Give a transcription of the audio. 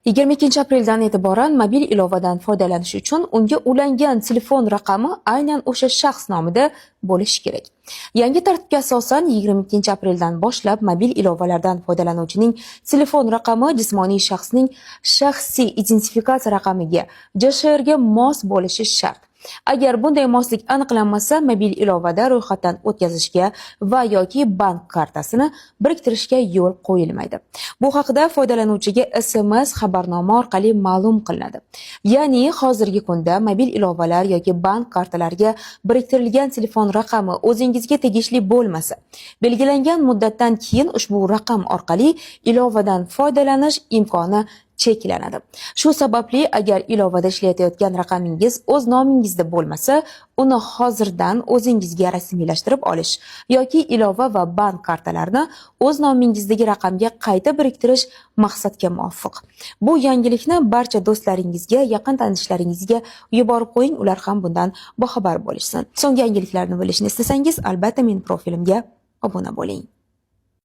22 apreldan e'tiboran mobil ilovadan foydalanish uchun unga ulangan telefon raqami aynan o'sha shaxs nomida bo'lishi kerak. Yangi tartibga asosan 22 apreldan boshlab mobil ilovalardan foydalanuvchining telefon raqami jismoniy shaxsning shaxsiy identifikatsiya raqamiga, JSHRga mos bo'lishi shart. Agar bunday moslik aniqlanmasa, mobil ilovada ro'yxatdan o'tkazishga va yoki bank kartasini biriktirishga yo'l qo'yilmaydi. Bu haqida foydalanuvchiga SMS xabarnoma orqali ma'lum qilinadi. Ya'ni hozirgi kunda mobil ilovalar yoki bank kartalariga biriktirilgan telefon raqami o'zingizga tegishli bo'lmasa, belgilangan muddatdan keyin ushbu raqam orqali ilovadan foydalanish imkoni cheklanadi. Shu sababli agar ilovada ishlatayotgan raqamingiz o'z nomingizda bo'lmasa, uni hozirdan o'zingizga rasmiylashtirib olish yoki ilova va bank kartalarini o'z nomingizdagi raqamga qayta biriktirish maqsadga muvofiq. Bu yangilikni barcha do'stlaringizga, yaqin tanishlaringizga yuborib qo'ying, ular ham bundan boxabar bo'lishsin. So'nggi yangiliklarni bilishni istasangiz, albatta meni profilimga obuna bo'ling.